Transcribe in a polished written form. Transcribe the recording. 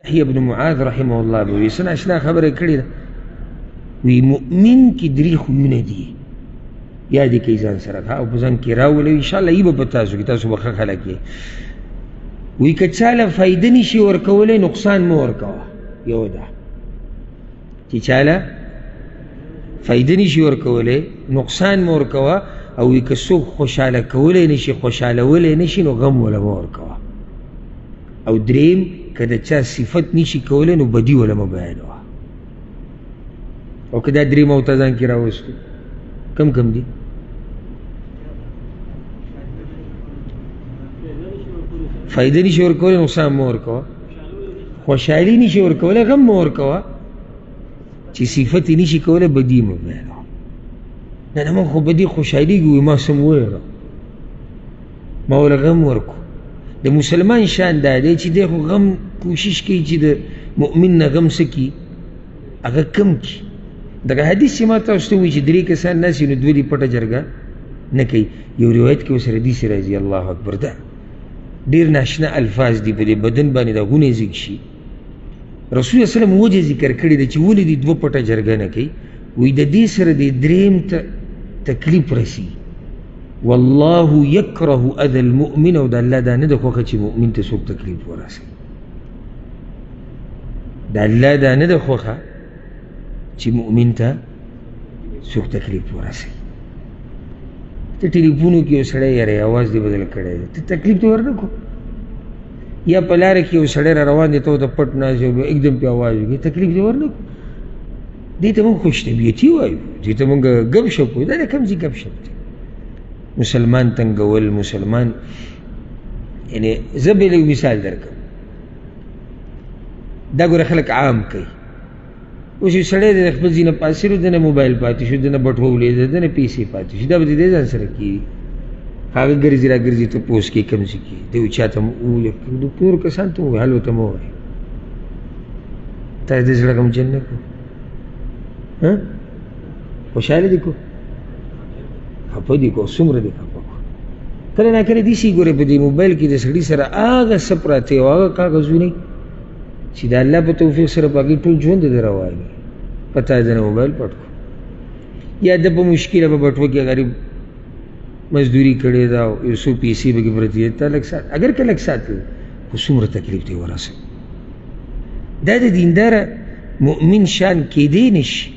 یحیی بن معاذ رحمه الله به وي، څه ناشنا خبره کړې ده. وي مؤمن کې درې خویونه دي، یاد یې کړئ ځان سره او په ځان کې راولئ، انشاءالله یي به په تاسو کې، تاسو به ښه خلک یئ. وي که چا له فایده نشي ورکولی نقصان مه ورکوه. یو ده چې چا له فایده نشي ورکولی نقصان مه ورکوه، او وي که څوک خوشحاله کولی نشي خوشحالولی نشي نو غم وله مه ورکوه. او دریم که د چا صفت نشي کولی نو بدي وله مه بیانوه. او که دا درې موته ځان کې راوستو کم کم دي؟ فایده نشي ورکولی نقصان مه ورکوه، خوشحالي نشي ورکولی غم مه ورکوه، چې صفت یې نشي کولی بدي مه بیانوه. نه نه موږ خو بدي خوشحالېږو، ما څه مو ویله، ما وله غم ورکو. د مسلمان شان دا دی چې دی خو غم کوشش کوي چې د مؤمن نه غم څه کړي، هغه کم کړي. دغه حدیث چې ما تاسو ته وویل چې درې کسان ناست وي نو دوه دې پټه جرګه نه کوي، یو روایت کې ورسره داسې راځي، الله اکبر، دا ډېر ناشنا الفاظ دي، په دې بدن باندې دا غونی زیږ شي. رسول الله صلی الله علیه وسلم وجه ذکر کړې ده چې ولې دې دوه پټه جرګه نه کوي. وایي د دې سره دې دریم ته تکلیف رسي. والله یکره اذى المؤمن، او د الله دا نه ده خوښه چې مؤمن ته څوک تکلیف ورسوي. د الله دا نه ده خوښه چې مؤمن ته څوک تکلیف ورسوي. ته ټلیفونو کې یو سړی یاره اواز دې بدل کړی دی، ته تکلیف دې ورنه کړو. یا په لاره کې یو سړی را روان دی، ته ورته پټ ناست یې، بیا یکدم پرې اواز وکړي، تکلیف دې ورنه کړو. دې ته موږ خوش طبیعتي وایو، دې ته موږ ګپ شپ وایو. دا د کوم ځای ګپ شپ دی؟ مسلمان تنګول، مسلمان یعنې زه به یو مثال درکړم. دا ګوره خلک عام کوي. اوس یو سړی دی د خپل ځای نه پاڅېدو، د نه موبایل پاتې شو، د نه بټوه ولېده، د نه پیسې پاتې شو، دا به د دې ځان سره کېږي. هغه ګرځي را ګرځي، ته پوس کې کوم ځای کې دی، چا ته مو وویل، د نورو کسانو ته وویل، هلو ته مه وایې، تا د زړه غمجن نه کړو، ها خوشحاله دي کړو، خفه دي کړو، څومره دي خفه کړو. کله ناکله داسې ګورې په دې موبایل کې د سړي سره هغه څه پراته او هغه کاغذونه چې د الله په توفیق سره په هغې ټول ژوند دې روان وي، په تا د نه موبایل پټ کړو. یا د په مشکله په بټوه کې غریب مزدوري کړې ده او یو څو پیسې پکې پرتې دي، ته لږ سات، اګر که لږ سات وي خو څومره تکلیف دې ورسوي. دا د دینداره مؤمن شان کېدی نه شي.